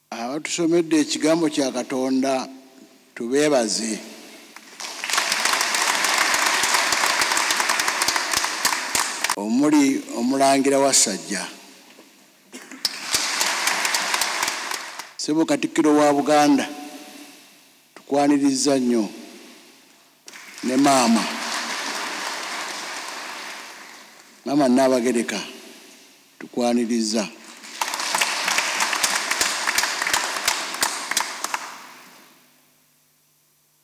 Abatusomedde ekigambo kya Katonda tubeebaze. Omuli omulangira wa Ssajja, Ssebo Katikkiro wa Buganda, tukwaniriza nnyo ne maama. Maama Nnaabagereka, tukwaniriza.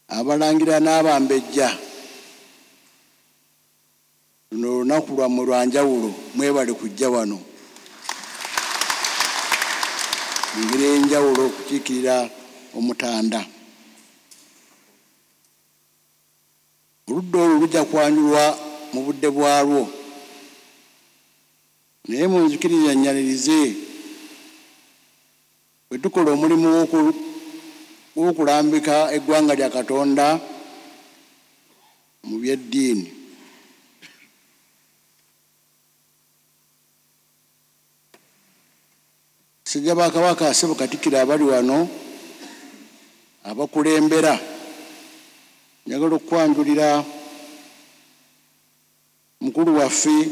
Abalangira n'abambejja, luno olunaku lwammwe lwa njawulo, mwebale kujja wano mu ngeri ey'enjawulo okukiikirira Omutanda. Oludda olwo lujja kwanjulwa mu budde bwalwo, naye munzikiriza nnyanirize bwe tukola omulimu w'okulambika eggwanga lya Katonda mu by'eddiini. Basajja ba Kabaka, Ssebo Katikkiro abali wano abakulembera, njagala okukwanjulira mukulu waffe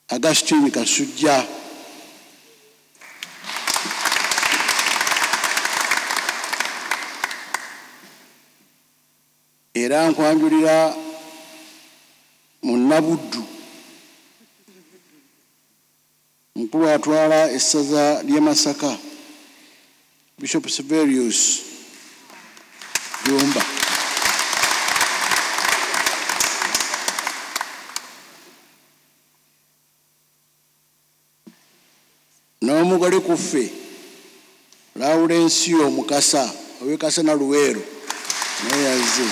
Augustine Kasujja. Era nkwanjulira munnabuddu mukulu atwala essaza ly'e Masaka, Bishop Severius Jumba. N'omugole ku ffe Lawulensiyo Mukasa ow'e Kasana Luweero naye yazze.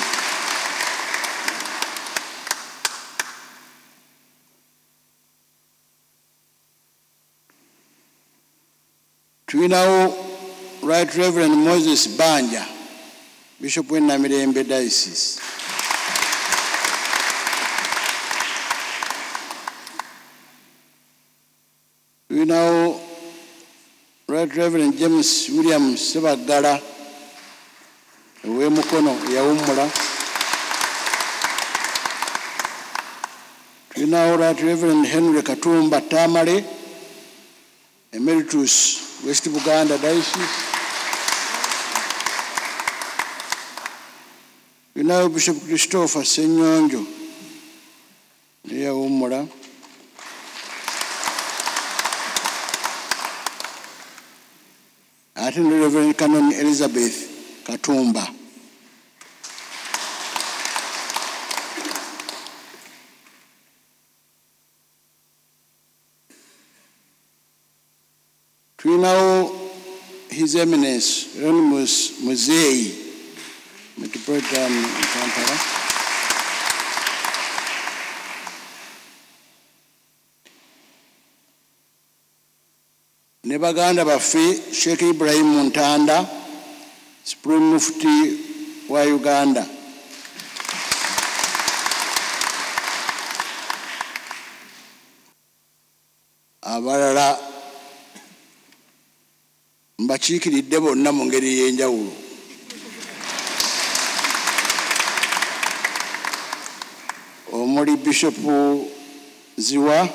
Tulinawo Right Reverend Moses Banja, Bishop w'e Namirembe Diocese. Tulinawo Right Reverend James William Sebaggala ow'e Mukono eyawummula. Tulinawo Right Reverend Henry Katumba Tamale, Emeritus West Buganda Diocese. Tulinawo Bishop Christopher Ssenyonjo eyawummula. Ate ne Reverend Canon Elizabeth Katumba. Tulinawo His Eminence Hieronymus Muzeyi, Metropolitan Kampala. Ne baganda baffe Sheikh Ibrahim Ntanda, Supreme Mufti wa Uganda. Abalala mbakiikiridde bonna mu ngeri ey'enjawulo. Omuli Bishop Ziwa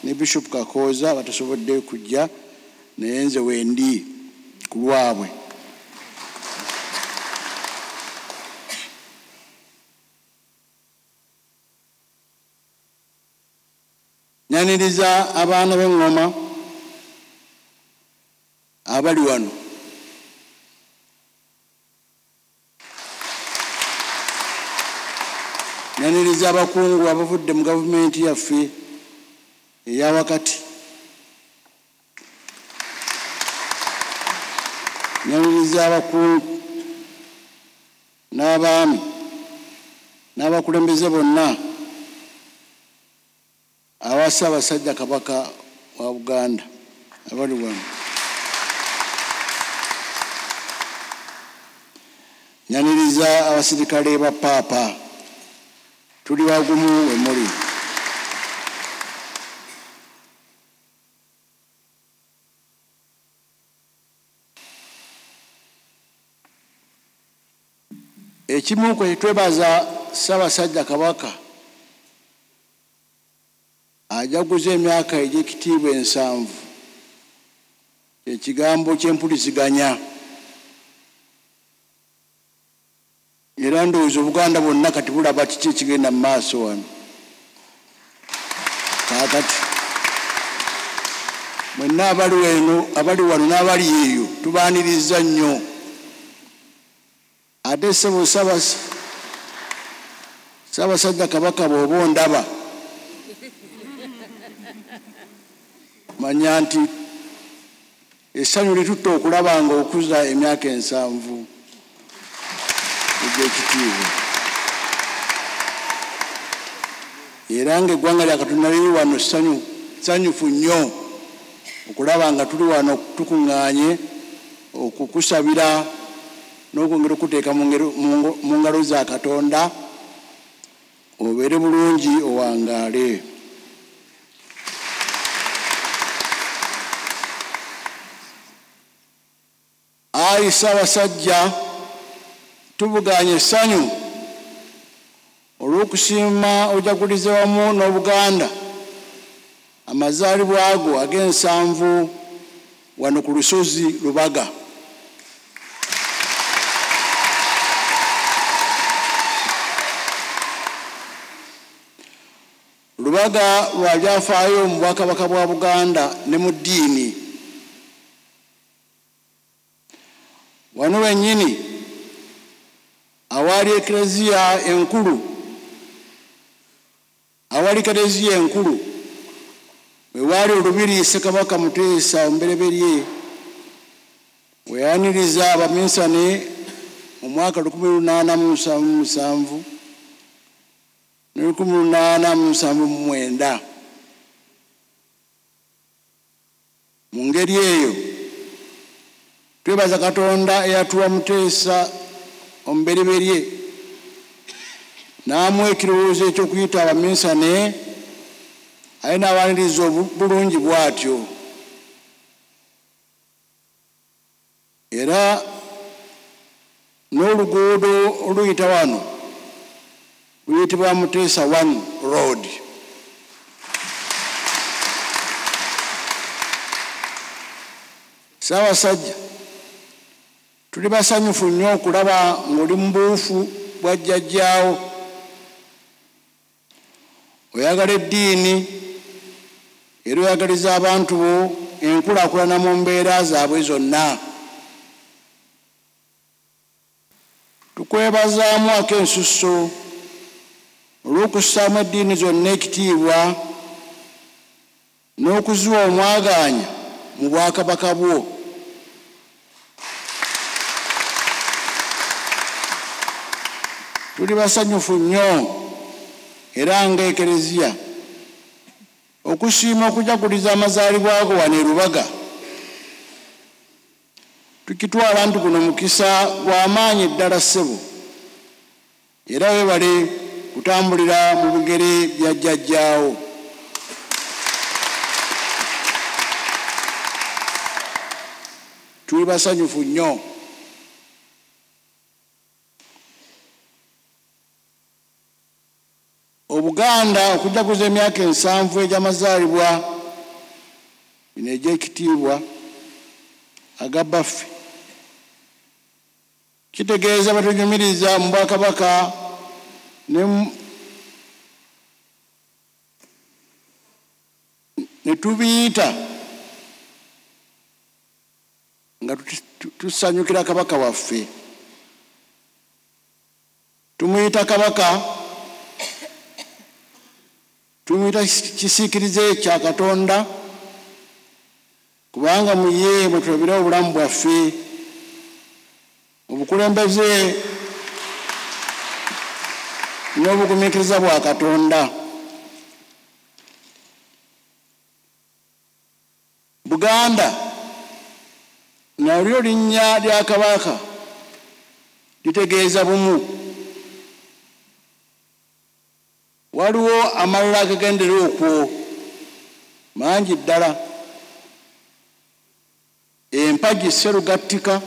ne Bishop Kakooza batasobodde kujja, naye nze wendi ku lwabwe. Nyaniriza abaana b'eŋŋoma abali wano. Nyaniriza abakungu abavudde mu gavumenti yaffe eya wakati. Nyaniriza abakungu n'abaami n'abakulembeze bonna awa Ssaabasajja Kabaka wa Buganda abali wano. Nyaniriza abasirikale ba Paapa, tuli wagumu we muli. Ekimu kwe twebaza Ssaabasajja Kabaka ajaguza emyaka egy'ekitiibwa 70, ekigambo ky'empuliziganya. Era ndowooza Obuganda bwonna kati bulaba kiki ekigenda mu maaso wano. Kaakati mwenna abali wano n'abali eyo tubaaniriza nnyo. Ate ssebo Ssaabasajja Kabaka bw'oba ondaba, manya nti essanyu litutta okulaba nga okuza emyaka 70 egy'ekitiibwa. Era ng'eggwanga lya Katonda liri wano ssanyufu nnyo okulaba nga tuli wano tukuŋŋaanye okukusabira n'okwongera okuteeka mu ngalo za Katonda obeere bulungi owangaale. Ayi Ssaabasajja, tubugaanye essanyu olw'okusiima ojagulize wamu n'Obuganda amazaalibwa ago ag'ensanvu wano ku lusozi Lubaga. Lubaga lwa byafaayo mu Bwakabaka bwa Buganda ne mu ddiini. Wano wennyini awali Eklezia enkulu, awali Eklezia enkulu we waali olubiri Ssekabaka Muteesa Omubereberye we yayaniriza abaminsane mu mwaka 1877 ne 1879. Mu ngeri eyo twebaza Katonda eyatuwa Muteesa Omubereberye n'amuwa ekirowoozo eky'okuyita abaminsane aye n'abaaniriza bulungi bw'atyo. Era n'oluguudo oluyita wano luyitibwa Muteesa 1 Road. Ssaabasajja, tuli basanyufu nnyo okulaba ng'oli mu buufu bwa jjajjaawo. Oyagala eddiini era oyagaliza abantu bo enkulaakulana mu mbeera zaabwe zonna. Tukwebazaamu ak'ensusso olw'okussaamu eddiini zonna ekitiibwa n'okuziwa omwagaanya mu bwakabaka bwo. Tuli basanyufu nnyo era nga Eklezia okusiima okujaguliza amazaalibwa ago wano e Lubaga. Tukitwala nti guno mukisa gw'amaanyi ddala ssebo, era weebale kutambulira mu bigere bya jjajjaawo. Tuli basanyufu nnyo. Obuganda okujaguza emyaka 70 egy'amazaalibwa bino egy'ekitiibwa agabaffe kitegeeza batunyumiriza mu bwakabaka ne tubiyita nga tusanyukira Kabaka waffe. Tumuyita Kabaka, tumuyita kisiikirize kya Katonda, kubanga mu ye mwe tulabira obulamu bwaffe, obukulembeze n'obugumiikiriza bwa Katonda. Buganda nalyo linnya lya Kabaka litegeeza bumu. Waliwo amalala agagendera okwo mangi ddala. Empagi Sserugattika,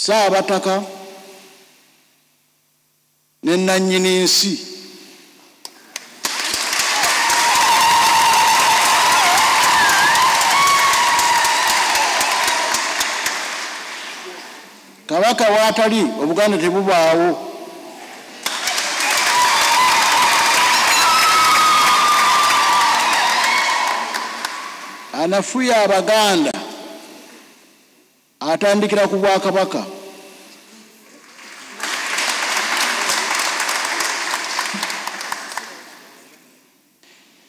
Ssaabataka ne nnannyini nsi. Kabaka w'atali Obuganda tebubaawo. Anafuya Abaganda atandikira ku bwakabaka.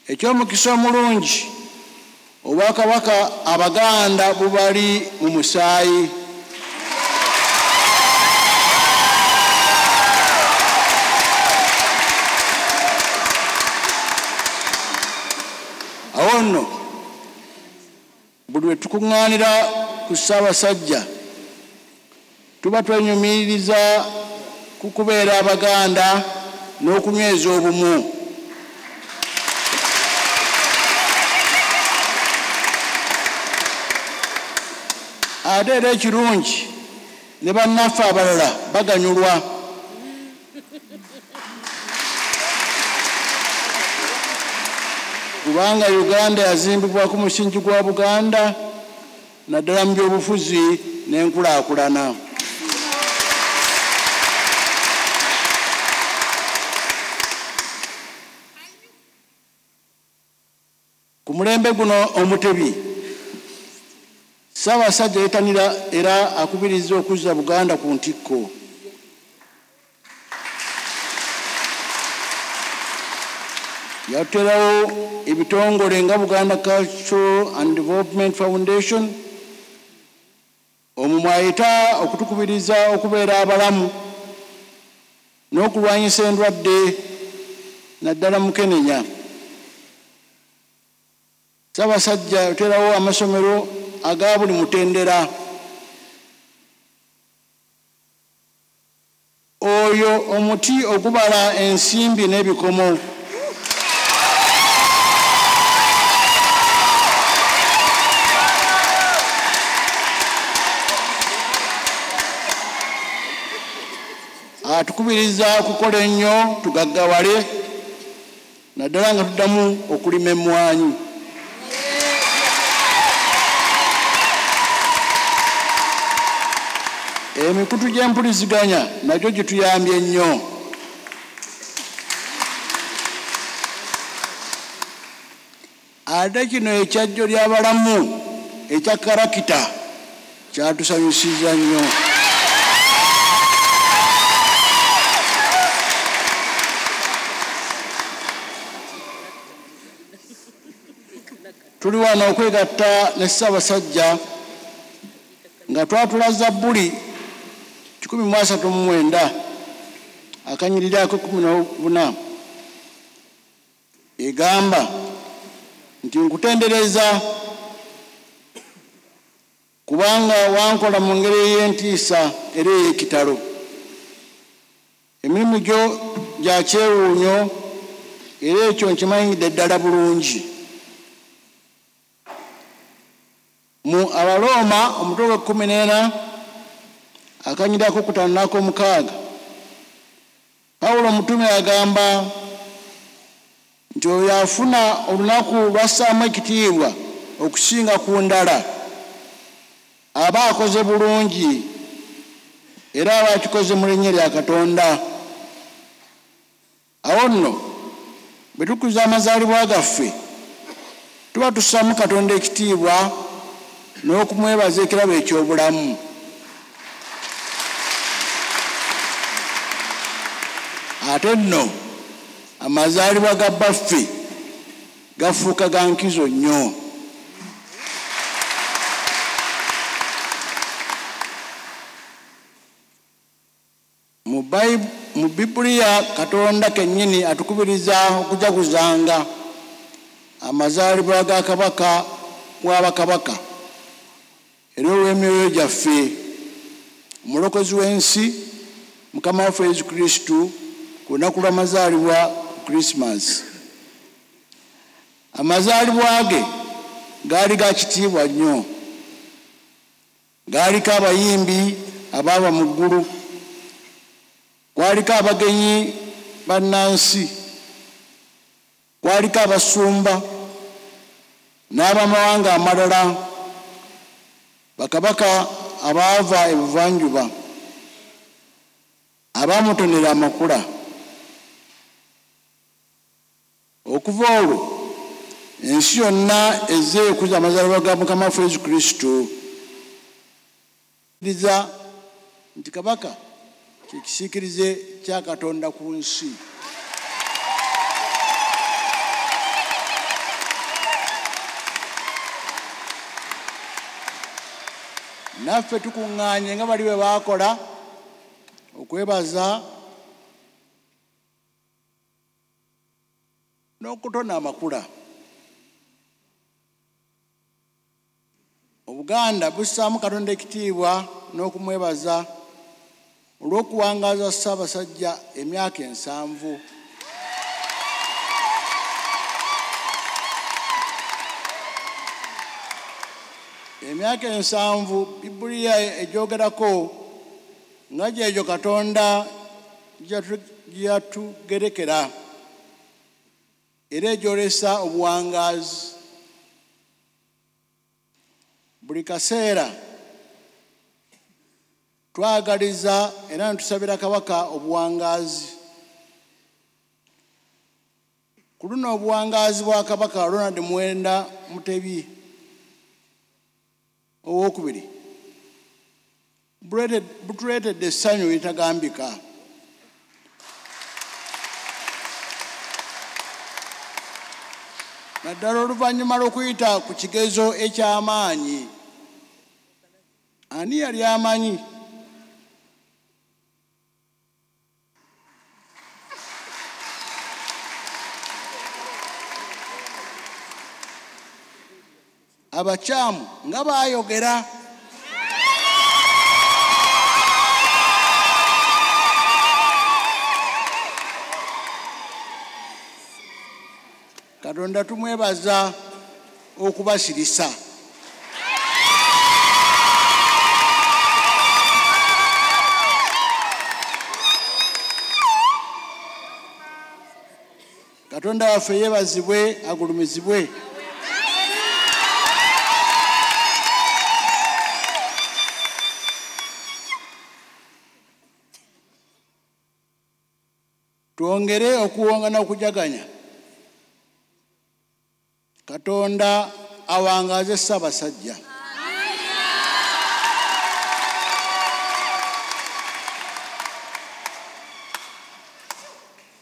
Ekyomukisa omulungi, obwakabaka Abaganda bubali mu musaayi. Awo nno buli lwe tukuŋŋaanira ku Ssaabasajja tuba twenyumiririza ku kubeera Abaganda n'okunyweza obumu. Ate era ekirungi ne bannaffe abalala baganyulwa. Kubanga Uganda yazimbibwa ku musingi gwa Buganda naddala mu byobufuzi n'enkulaakulana. Ku mulembe guno Omutebi, Ssaabasajja yeetanira era akubiriza okuzza Buganda ku ntikko. Yaterawo ebitongole nga Buganda Cultural and Development Foundation, omwo mw'ayita okutukubiriza okubeera abalamu n'okulwanyisa endwadde naddala mukenenya. Ssaabasajja yaterawo amasomero aga buli mutendera. Oyo omuti ogubala ensimbi n'ebikomo. Atukubiriza okukola ennyo tugaggawale naddala nga tuddamu okulima emmwanyi. Emikutu gy'empuliziganya nagyo gituyambye nnyo. Ate kino ekyajjo ly'abalamu ekya karakita kyatusanyusiza nnyo. Tuli wano okwegatta ne Ssaabasajja nga twatula Zabbuli 139 akanyirira ako 14 egamba nti nkutendereza kubanga wankola mu ngeri ey'entiisa era ey'ekitalo. Emirimu gyo gya kyewuunyo era ekyo nkimanyidde ddala bulungi. Mu Abarooma omutwe gwa 14 akanyirira ako 5 n'ak'omukaaga, Pawulo omutume agamba nti oyo afuna olunaku lwassaamu ekitiibwa okusinga ku ndala aba akoze bulungi era aba akikoze mu linnya lya Katonda. Awo nno bwe tukuza amazaalibwa gaffe tuba tussaamu Katonda ekitiibwa n'okumwebaza ekirabo eky'obulamu. Ate nno amazaalibwa ga bbaffe gafuuka ga nkizo nnyo. Mu Bibuliya Katonda kennyini atukubiriza okujaguzanga amazaalibwa ga kabaka w'abakabaka era olw'emyoyo gyaffe, omulokozi w'ensi Mukama waffe Yesu Kristu, ku lunaku lw'amazaalibwa ku Krisimansi. Amazaalibwa ge gaali ga kitiibwa nnyo, gaaliko abayimbi abaava mu ggulu, kwaliko abagenyi bannansi, kwaliko abasumba n'abamawanga amalala, bakabaka abaava ebuvanjuba abamutonera amakula. Okuva olwo ensi yonna ezze ekuza amazaalibwa ga Mukama waffe Yesu Kristo. Kkiriza nti kabaka kye kisiikirize kya Katonda ku nsi. Naffe tukuŋŋaanye nga bali bwe baakola okwebaza n'okutona amakula. Obuganda bussaamu Katonda ekitiibwa n'okumwebaza olw'okuwangaaza Ssaabasajja emyaka 70. Emyaka 70 Bibuliya egyogerako nga gyegyo Katonda gye yatugerekera era egyolesa obuwangaazi. Buli kaseera twagaliza era netusabira kabaka obuwangaazi. Ku luno obuwangaazi bwa Kabaka Ronald Muwenda Mutebi Owookubiri butuleetedde essanyu eritagambika. Naddala oluvannyuma lw'okuyita ku kigezo eky'amaanyi. Ani yali amanyi? Abakyamu nga baayogera. Katonda tumwebaza okubasirisa. Katonda waffe yeebazibwe, agulumizibwe. Twongere okuwonga n'okujaganya. Katonda awangaaze Ssaabasajja.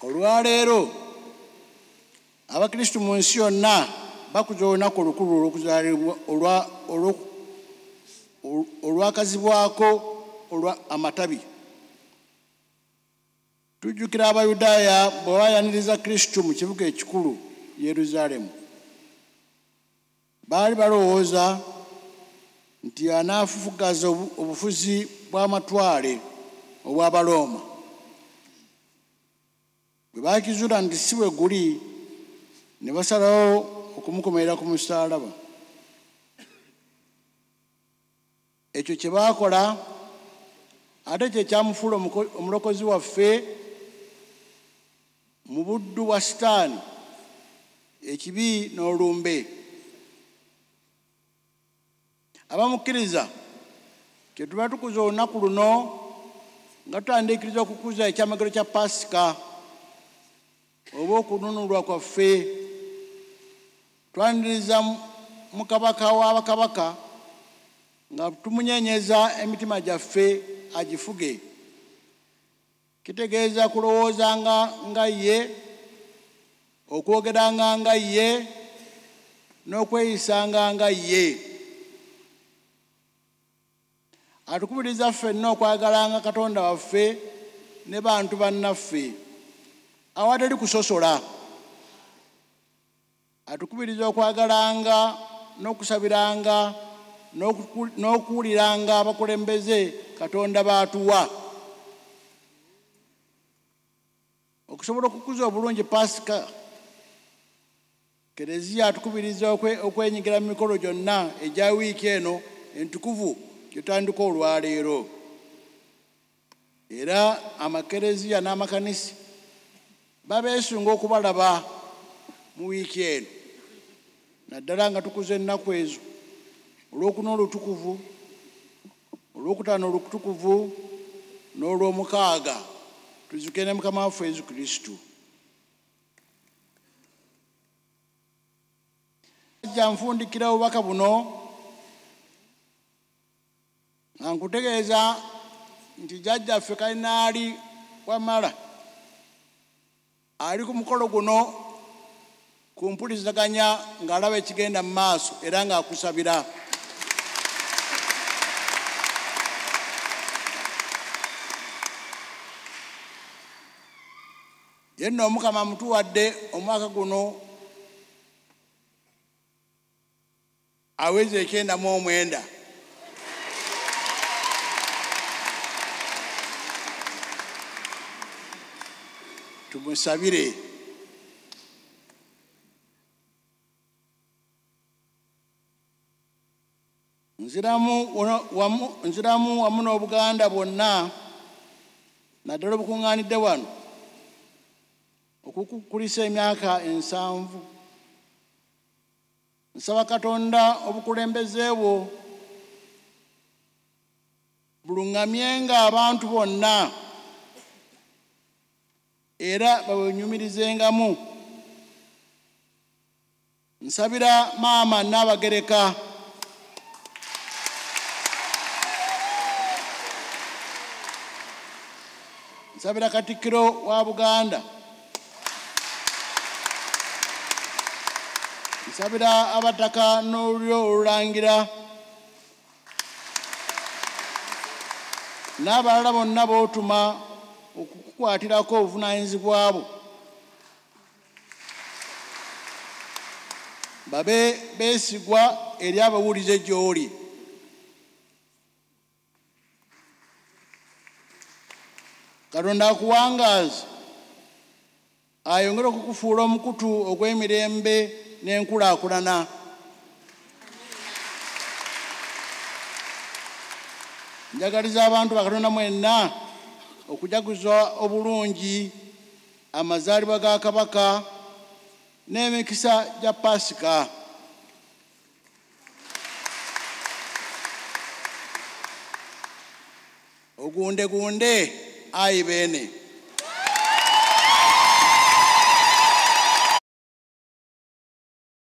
Olwaleero Abakristu mu nsi yonna bakuza olunaku olukulu olwakazibwako amatabi. Tujjukira Abayudaaya bwe bayaniriza Kristo mu kibuga ekikulu Yeruzaalemu. Baali balowooza nti anaafufugaza obufuzi bw'amatwale obw'Abalooma. Bwe baakizuula nti si bwe guli, ne basalawo okumukomerera ku musaalaba. Ekyo kye baakola ate kye kyamufuula omulokozi waffe mu buddu bwa Sitaani, ekibi n'olumbe. Abamukkiriza kye tuba tukuza olunaku luno nga tutandiikiriza okukuza ekyamagero kya Paasika oba okununulwa kwaffe. Twaniriza mu kabaka w'abakabaka nga tumunyenyeza emitima gyaffe agifuge. Kitegeeza kulowoozanga nga ye, okwogeranga nga ye, n'okweyisanga nga ye. Atukubiriza ffenna okwagalanga Katonda waffe ne bantu bannaffe awatali kusosola. Atukubiriza okwagalanga n'okusabiranga n'okuwuliranga abakulembeze Katonda baatuwa. Okusobola okukuza obulungi Paasika, Kereziya atukubiriza okwenyigira mu mikolo gyonna egya wiiki eno entukuvu gyetandika olwaleero. Era amakereziya n'amakanisa babeesunga okubalaba mu wiiki eno, naddala nga tukuza ennaku ezo Olwokuna olutukuvu, Olwokutaano olutukuvu n'Olwomukaaga, tuzukire ne Mukama waffe Yesu Kristo. Jja nfundikira obubaka buno nga nkutegeeza nti jjajjaffe Kalinaali Wamala ali ku mukolo guno ku mpuliziganya ng'alaba ekigenda mu maaso era ng'akusabira. Ye nno Omukama amutuwadde omwaka guno aweza 99. Tumusabire. Nziramu wamu n'Obuganda bwonna naddala obukuŋŋaanidde wano okukukulisa emyaka 70. Nsaba Katonda obukulembeze bwo buluŋŋamyenga abantu bonna era babwenyumirizengamu. Nsabira Maama Nnaabagereka nsabira Katikkiro wa Buganda, nsabira abataka n'olulyo olulangira n'abalala bonna b'otuma okukukwatirako obuvunaanyizibwa bwo, babe beesigwa eri abawulize gy'oli. Katonda akuwangaaze ayongere okukufuula omukutu ogw'emirembe n'enkulaakulana. Njagaliza abantu ba Katonda mwenna okujaguza obulungi amazaalibwa ga Kabaka n'emikisa gya Paasika. Ogundegunde ayi beene.